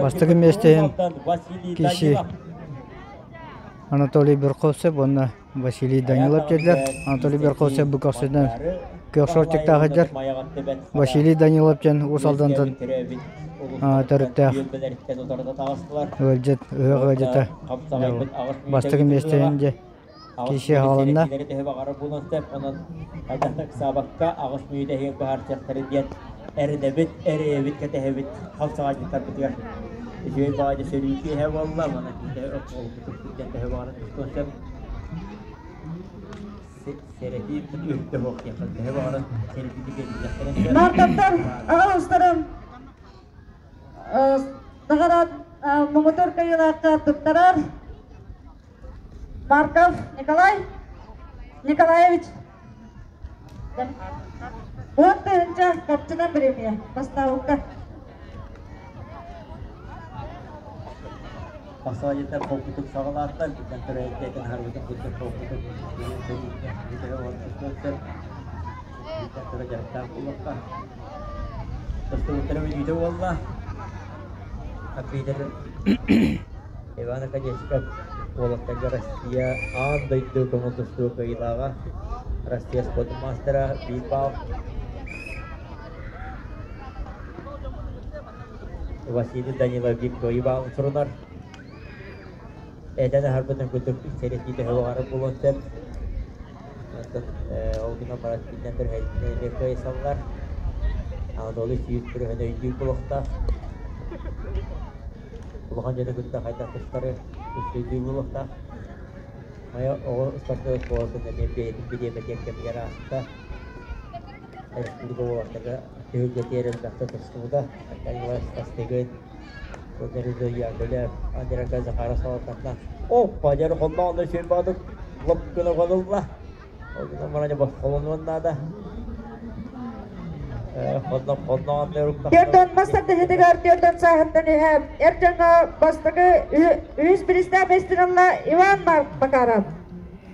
Бастакы миэстэ киһи Анатолий Берховцев уонна Василий Данилов дииллэр. Анатолий Берховцев бу көхсүнэн күөх шортиктаах сылдьар. Василий Данилов диэн Уус Алдантан төрүттээх ыалдьыт, ыһыах ыалдьыта. Бастакы миэстэ дьэ киһи хаалынна. Эрэнэбит, эрэйэбит, кэтэһэбит, хапсаҕайдьыттарбытыгар үчүгэй баҕайы сөрүү киэһэ буолла, манан төһө баҕарар тустуон сөп. Сэрэтии үрдэ суох диэххэ төһө баҕарар сэрэтиини биэрбитэхтэрин сөп. Мартаттан аҕа устарым наҕараат муҥутуур кыайыылаахха туттарар Марков Николай Николаевич 10 000 харчынан бириэмийэ бастаабыкка. Хасаайытар холкутук саҕалааттар, бүтэн төрөөбүт харбытын курдук холкутук сөп. Бүтэн тура дьарыктаах буолуохха. Тостубуттара бүдүүтэ буолла. Компьютер Иван Академиков уолаттарга Россия аан дойду көҥүл тустуу кыайыылааҕа, Россия спордун маастара биир баал. Василий Данилов биир кыайыы баалын сурунар. Этэн аһарбытын курдук сэрэтии төһө баҕарар буолуон сөп. Оттон ол гынан баран биллэн турар эмиэ кыайсаллар. Анатолий сүүс бырыһын өйдүүр буолуохтаах. Улахан дьону кытта хайдах тустары өйдүүр буолуохтаах. Майа оҕо спортивнай оскуолатын эмиэ бэйэтин бириэмэтигэр кэмигэр ааста. Республика уолаттарга түһүлгэтигэр элбэхтэ тустубута. Аркадий Костыгин, Владимир Яковлев, Андрей Захаров салалтатынан Оппа, дьэ хонноҕунна сүр баҕатык лоп гына хонулла. Ол гынан баран босхолонуон наада. Төрдөн мастардыһытыгар төрдөн сааһыттан үһэ эр дьоҥҥо бастакы үһүс биристээх миэстэлэннэ Иван Макаров,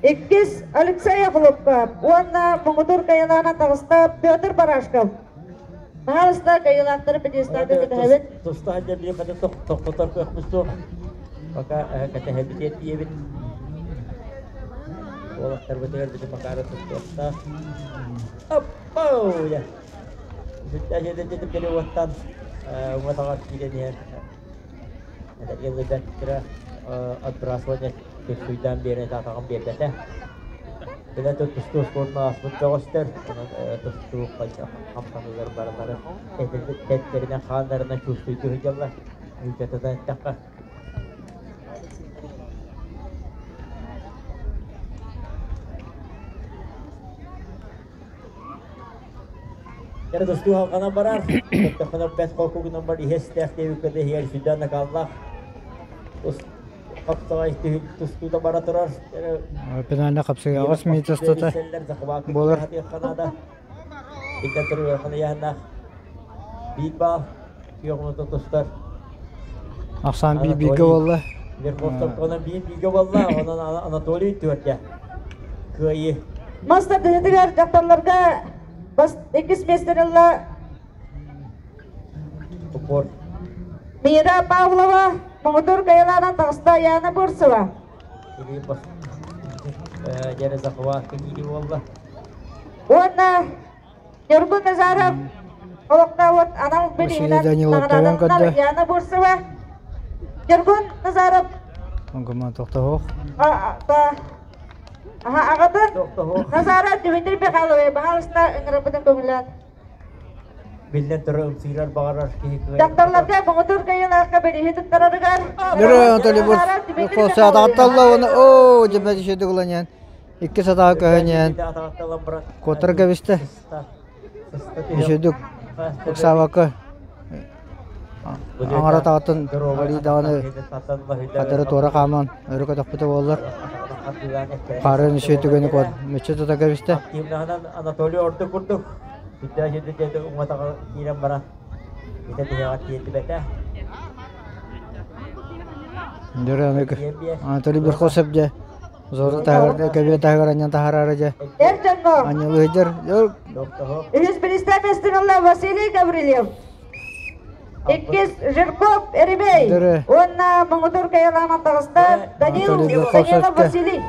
иккис Алексей Охлопков уонна муҥутуур кыайыылааҕынан таҕыста Петр Барашков. Пожалуйста, кыайыылаахтары пьедесталга кэтэһэбит. Тустаах дьэ хата тохтотор кыахпыт суох. Пока кэтэһэбит диэбит. Уолаттарбытыгар бити Макаров тустуохтаах. Аппау! Сүттээжедететип кели уоттан уҥа киирэн иһэн эдэргэ бэрт отбрасывание суйдаан биэрэн атаҕын биэрбэтэ. Билэн тустуу спордун ааспыт бөҕөстөр, онон тустуу хамсаныылар барылары эттэринэн хааннарынан чувствуйдуу сылдьаллар. Нууччатынан эттэххэ. Эрэ тустуу халҕанан барар, көттөххүнэ бэс холку гынан бар иһэ истээх диэбиккэ да иһигэр сүрдээх накааллаах. Хапсаҕай тустуута бара турар. Пенальна хапсыга аҕыс минут устата буолар. Икки туруохана яһаннаах биир баал күөх мото тустар. Ахсаан биир бииргэ буолла. Верховтов онон биир бииргэ буолла, онон Анатолий түөртэ. Кыайыы. Мас тардыһыытыгар дьахталларга бас иккис миэстэни ылла Упор. Мира Павлова, муҥутуур кыайыылааҕынан таҕыста Яна Бурцева. Филиппов дьэрэ захватка киири буолла. Уонна Ньургун Назаров олохтообут анал Василий билиһинэн Данилов тойон наҕараадаланар көрдө. Яна Бурцева. Ньургун Назаров Оҥкуман тохтоһуох. Аҕатын Назаров Дмитрий Михайлович баһаалыста ыҥырарбытын көҥүллээн. Биллэн турар ымсыырар баҕарар киһи кыайар. Дьахталларга муҥутуур кыайыылаахха бирииһи туттарарыгар Нөрө Анатолий Бурцев атаҕатталла уонна оо дьэ дьэ гыланьан икки сатаҕа көһөньөн куотар кэбистэ. Үчүгдүк ыксаабакка аҥара атаҕыттан арыый даҕаны хатары туора хааман өрө көтөхпүтэ буоллар хаарын үчүгэй түгэни мүччү тута кэбистэ. Анатолий ордук курдук сүрдээх дьиэтэ уҥатаҕа киирэн баран итэ тиһэҕэр тиэрдибэтэ. Анатолий Верхосов дьэ Зору таһыгар кэбиэ таһыгар анньан таһараары дьэ Эр дьоҥҥо анньылыһыдьар үһүс биристээх миэстэлэр Василий Гаврильев. Иккис Жирков Эрибей уонна Муҥутур Кайалаанан таҕыста Данил Данилов Василий.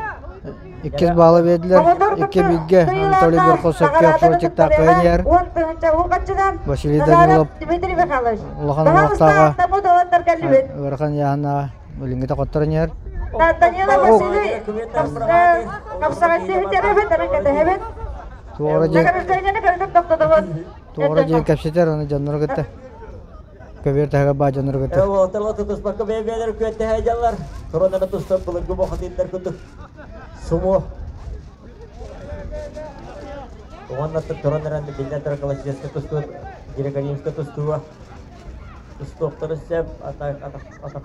Иккис баалы биэрдилэр. Икки бииргэ Анатолий Верховцевка Шотиктаах кыайан Василий Данилов Дмитрий Михайлович. Улахан уҥуохтааҕа ыарахан ыйааһыннааҕа билиҥҥитэ хотторон иһэр. Данила Василий хапсаҕайдыы тэрэбит, кэтэһэбит. Туора дьиэ кэпсэтэр, аны дьоннору кытта көбүөр таһыгар баа дьоннору кытта. Уолаттар тутуспакка бэйэ-бэйэлэр күөттэһэ дьаллар. Туроннары тустан былыргы бохотиттар курдук сумо. Уонна туран эрэн биллэн турар классическай тустуу, греко-римскэй тустууга тустуохтары сөп, атах атах атах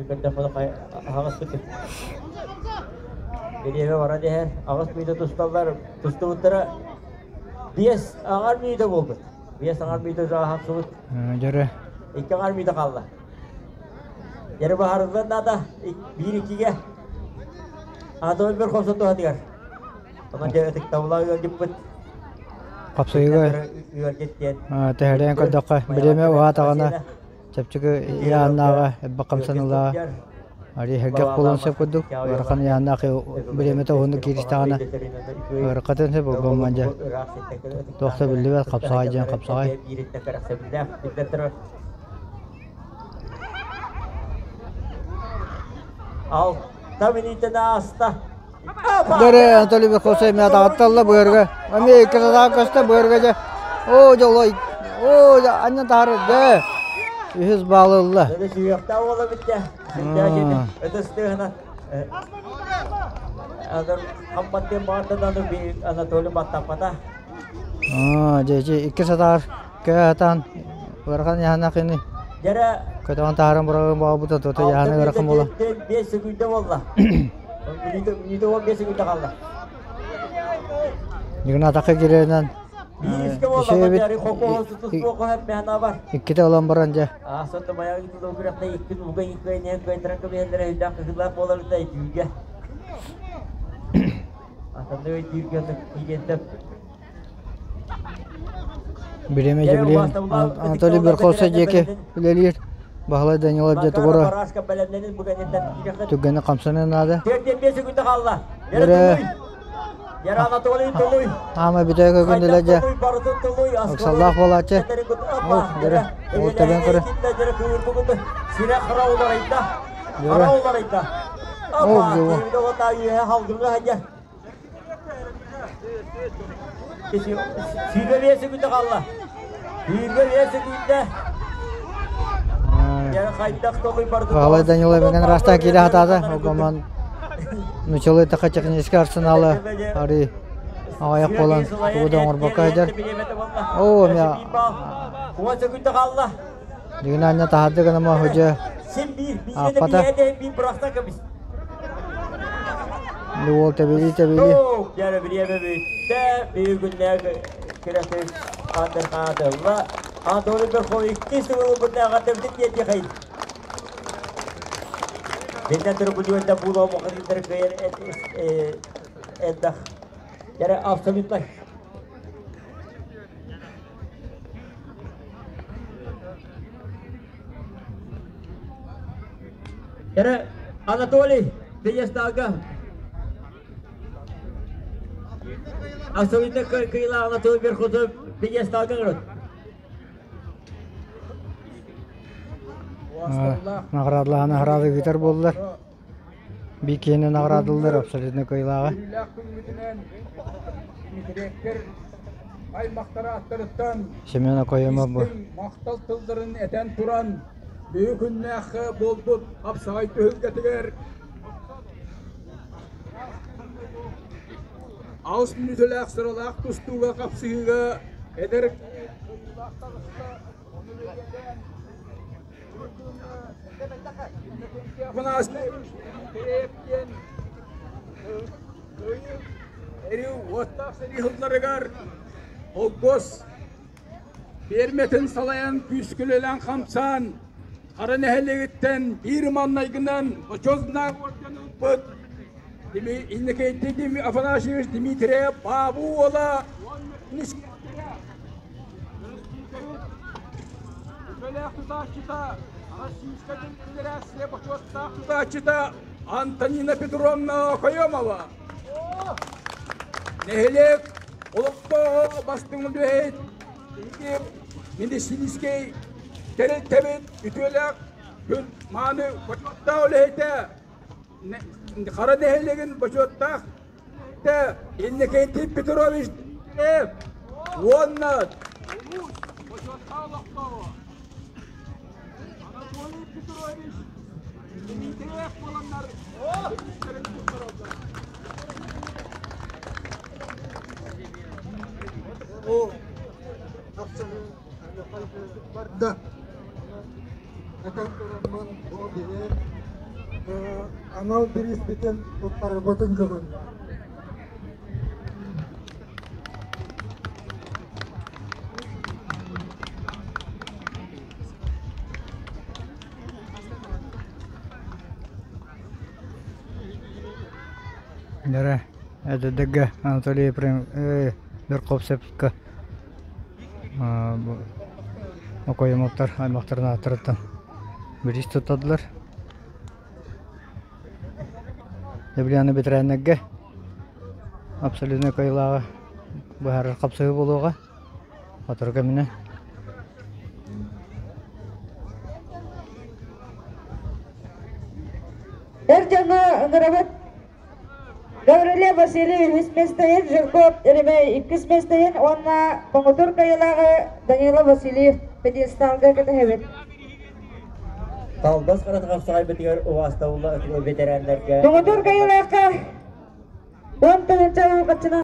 көрдөххө аһаҕас күтүк. Бириэмэ баран иһэр, аҕыс мүнүүтэ тусталлар, тустубуттара Биэс аҥар мүнүүтэ буолбут. Биэс аҥар мүнүүтэ саҕахсыбыт. Дьөрү. Икки аҥар мүнүүтэ хаалла. Дьөрү баһарыллан наада биир иккигэ. Анатолий Верховцев туһатыгар. Онон дьэ ытыктабыла ыалдьыппыт. Хапсыйыга ыалдьыт диэн. Тэһэрэн көрдөххө, бириэмэ уһаатаҕына чэпчэки ыйааннааҕа элбэх хамсаныылааҕа арыый сэргэх буолуон сөп курдук ыарахан ыйааннаах бириэмэтэ уһуннук кииристэҕинэ ыарахатын сөп буолбамман дьэ туох да биллибэт хапсаҕай диэн хапсаҕай. Алта мүнүүтэн ааста. Дөрө Анатолий Верховцев эмиэ атаҕатталла быарга. Эмиэ икки сатаан көстө быарга дьэ. Оо дьолой. Оо анньан таһар дэ. Үһүс баалы ылла. Дөрө сүһүөхтээх уола бүттэ. Ытыс тыаһынан хампаттыан баҕарда Анатолий баттаппата. Аа дьэ ити икки сатаар көөтаан ыарахан яһанах ини. Дьэрэ Көтөҕөн таһааран быраҕын баҕабыта тута яһаны ыарахан буола. 5 секунда буолла. Мүнүүтэ 15 секунда хаалла. Игнатака кирэринэн Биирискэ буолла, бары хокуоһун тутуспуоку хэппэһэн бар. Иккитэ ылан баран дьэ. Аасатты баягы тутуу күрэхтэ икки улга икки ньэн көйдөрөн көбүһэллэрэ өйдөөх кыһылаах буоларыта өйдүүргэ. Атанды өйдүүргэ киирэн Бириэмэ дьэ Анатолий Верховцев диэки үлэлиир. Баһылай Данилов дьэ тугура түргэнник хамсаныан наада. Дөрө Аама бүтэйгэ күндүлэ дьэ ыксаллаах буолааччы. Ол дөрө ол тэбэн көрө. Дөрө Ол дьуо. Сүүрбэ секунда қалла. 25 секунда. Баһылай Данилов эмэн растан киирэ хатаата. Огоман нучалыы таха технический арсеналы арый аҕыйах буолан тугу да оҥорбокко сылдьар. Оо, эмиэ 10 секунда қалла. Дигин анньа таһырдьа гыныма худьа ааппата. Уол тэбилии тэбилии. Дьэ бириэмэ бүттэ. Бүгүннээх күрэхтик андырхаатылла. Анатолий Верхов иккис төгүл ылбытын диэтиэхэйин. Биллэн турар бу буолуо мохотиттар кыайар элбэх. Дьэ абсолютно. Эрэ Анатолий Пьедесталга Абсолютно кыайыылаах Анатолий Верхотов пьедесталга ыҥырыт. Наҕараадалаһан наҕараада ыытар буоллар. Биир киһини наҕараадалыыр абсолютно кыайыылааҕа. Үөрүүлээх күммүтүнэн Дмитриевтэр аймахтара аттарыттан Семен Окоемов бу. Махтал тылларын этэн туран, бүгүн күннээххэ буолбут хапсаҕай түһүлгэтигэр аҕыс мүнүүтэлээх сыралаах тустууга хапсыһыыга эдэр Уоттаах сэрии сылларыгар холкуос пиэрмэтин салайан күүскүлэлээн хамсаан Хара нэһилиэгиттэн биир маннайгынан Бочуотуннаах уордьан ылбыт Иннокентий Афанасьевич Дмитриев Баабы уола уонна үтүөлээх тутааччыта, Российскай Федерация бочуоттаах тутааччыта Антонина Петровна Окоемова. Нэһилиэк олохтооҕо бастыҥ үлэһит, медицинскэй тэрилтэбит үтүөлээх күн мааны бочуоттаах үлэһитэ Хара нэһилиэгин бочуоттаах Иннокентий Петрович уонна улуус бочуоттаах олохтооҕо Анатолий Петрович Дмитриев буоланнар бириистэрин туттараллар. Бу барда. Этэн тураммын бу биһи анал бирииспитин туттарбытын көҥүллээх. Дара эдэрдэргэ Анатолий Ефремов Верховцевка Окоемовтар аймахтарын ааттарыттан бириис туттардылар. Дебляны бэтэрээннэргэ абсолютно кыайыылааҕы быһаарар хапсыһыы буолуоҕа. Сотору кэминэн. Эр дьоҥҥо ыҥырабыт Гаврилия Васильев үһүс миэстэһин, Жирков Еремей иккис миэстэһин уонна Боҥутур кыайыылааҕы Данила Васильев пьедесталга кэтэһэбит. Талбас харата хапсаҕайбытыгар убаастабыллаах ветераннарга Боҥутур кыайыылаахха 10 тыһыынча уһукаччынан.